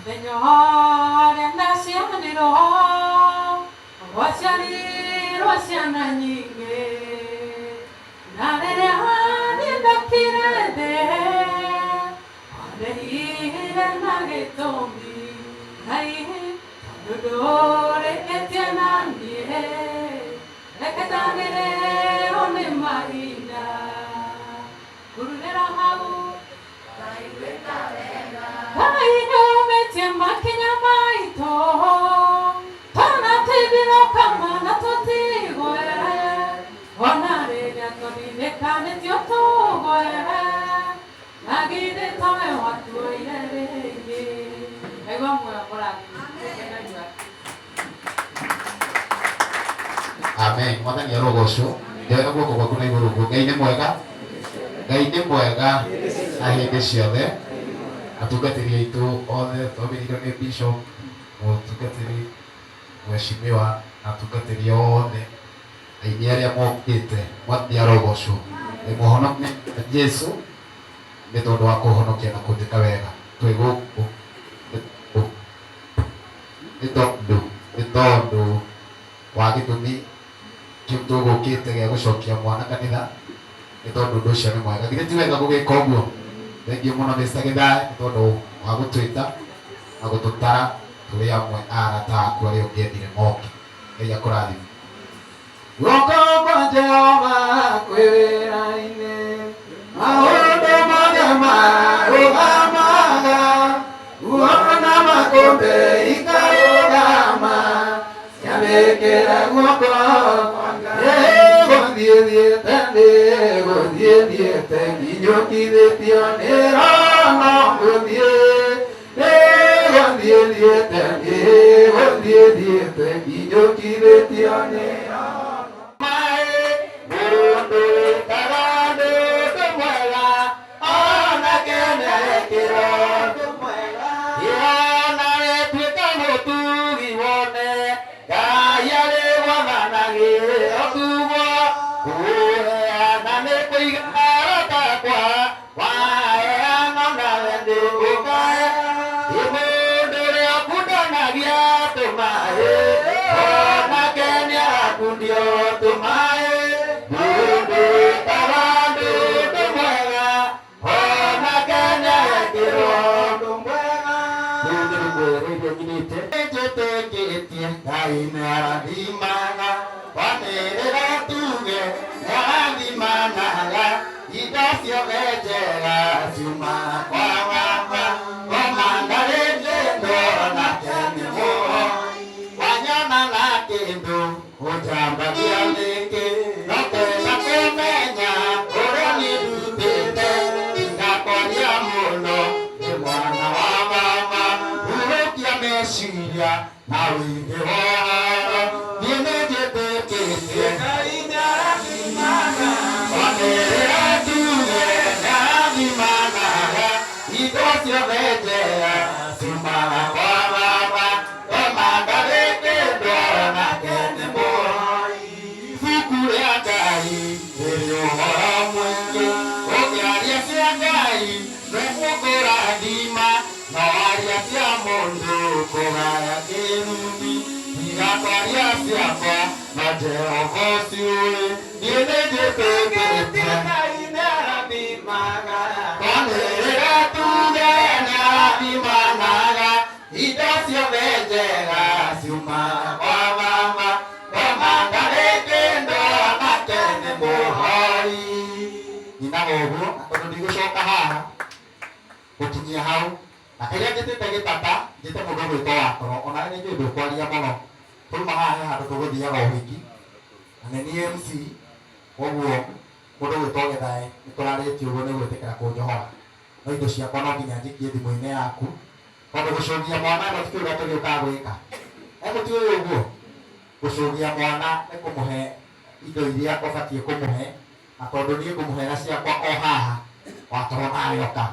Mũthenya ũrĩa ndaciarirwo, gwaciarirwo ciana nyingĩ. Na rĩrĩa niĩ ndokire thĩ, wandehire na gĩtũmi. Ngai, tondũ ndũrĩkĩtie na niĩ, reke njagĩrĩrwo nĩ mahinda. Ngururĩra hau. Ngai nĩũmĩtie makinya maitũ, twanatithirũka na tũtigwe, ona rĩrĩa tũrirĩkanĩtio tũgwe, na githĩ towe watuoire rĩngĩ. Ngaigua muoyo mũrathime. Ngai waku. Amen. Mwathani arogocwo. Njoera guoko gwaku na igũrũ ũguo. Ngai nĩ mwega. Ngai nĩ mwega na hĩndĩ ciothe. Atungatĩri aitũ othe twambĩrĩirio nĩ bishop, mũtungatĩri, mheshimiwa na atungatĩri othe, aini arĩa mokĩte. Mwathani arogocwo. Ndĩ mũhonokia Jesu nĩ tondũ wa kũhonokia na kũnjĩka wega. Twĩ gũkũ nĩ tondũ wa gĩtũmi kĩu tũgũkĩte gĩa gũcokia mwana kanitha, nĩ tondũ ũndũ ũcio nĩ mwega. Githĩ ti wega gũgĩka ũguo? Thengiũ mũno, Mr. Gĩthae, nĩ tondũ wa gũtwĩta na gũtũtara tũrĩ amwe a arata aku arĩa ũngĩendire moke. Ngai akũrathime. Guoko kwa Jehova kwĩ wĩra-inĩ, maũndũ mothe marũgamaga, nguona makũmbĩ ikarũgama, ciamĩkĩra guoko kwa Ngai. Gũthiĩ thiĩte thĩ, gũthiĩ thiĩte nginyũkithĩtio nĩ roho, gũthiĩ gũthiĩ thiĩte thĩ, gũthiĩ thiĩte nginyũkithĩtio nĩ roho. Mũndũ wĩkaga ũndũ mwega onake nĩekĩrwo ũndũ mwega. Ona wĩtuĩka mũtugi wone Ngai arĩ gwathanagĩra tugwo, kũheana nĩ kũiga arata kwa waheana nawe ndũkae. Ĩ mũndũ ũrĩa ũkundanagia tũmaĩ onake nĩarakundio tũmaĩ. Mũndũ wĩkaga ũndũ mwega onake nĩekĩrwo ũndũ mwega. Rĩu nĩ rwĩmbo rũrĩa nyinĩte njĩtĩkĩtie Ngai nĩarathimaga, kwanĩrĩra tuge nĩarathimanaga, indo ciothe njega ciumaga kwa Baba, ngoma ndarĩ kĩndũ nake nĩ mũhoi, wanyona na kĩndũ ũnjambagia nĩkĩ, no kwenda kũmenya ũrĩa niĩ ndutĩte, ngakwaria mũno nĩ mwana wa mama, hurũkia meciria na wĩige ũhoro, niĩ nĩ njĩtĩkĩtie Ngai nĩarathimaga, kwanĩrĩra tuge nĩarathimanaga, indo ciothe njega ciumaga kwa Baba, ngoma ndarĩ kĩndũ nake nĩ mũhoi. Ibuku rĩa Ngai rĩrĩ ũhoro mũingĩ, ũngĩaria cia Ngai nĩgũkũrathima, no aria cia mũndũ kũgaya kĩrumi. Tiga kwaria ciakwa no Jehova ũciũĩ, niĩ nĩ njĩtĩkĩtie Ngai nĩarathimaga, kwanĩrĩra tuge nĩarathimanaga, indo ciothe njega ciumaga kwa Baba, ngoma ndarĩ kĩndũ nake nĩ mũhoi. Nyinaga ũguo tondũ ndigũcoka haha gũkinyia hau, na kĩrĩa njĩtĩte gĩtata, njĩte mũndũ ũgwĩtwo Watoro, onawe nĩ njũĩ ndũkwaria mũno. Twauma haha he handũ tũgũthiaga ũhiki na nĩ niĩ MC, koguo mũndũ ũgwĩtwo Gĩthae nĩ tũrarĩtie ũguo nĩ gwĩtĩkĩra kũnjohora, no indo ciakwa no nginya njikie thimũ-inĩ yaku, tondũ gũcũgia mwana ĩno ti kĩũria tũgĩũkaga gwĩka. Mũtiũĩ ũguo gũcũgia mwana nĩ kũmũhe indo iria ũbatiĩ kũmũhe, na tondũ niĩ ngũmũhera ciakwa o haha, Watoro nawe ũka.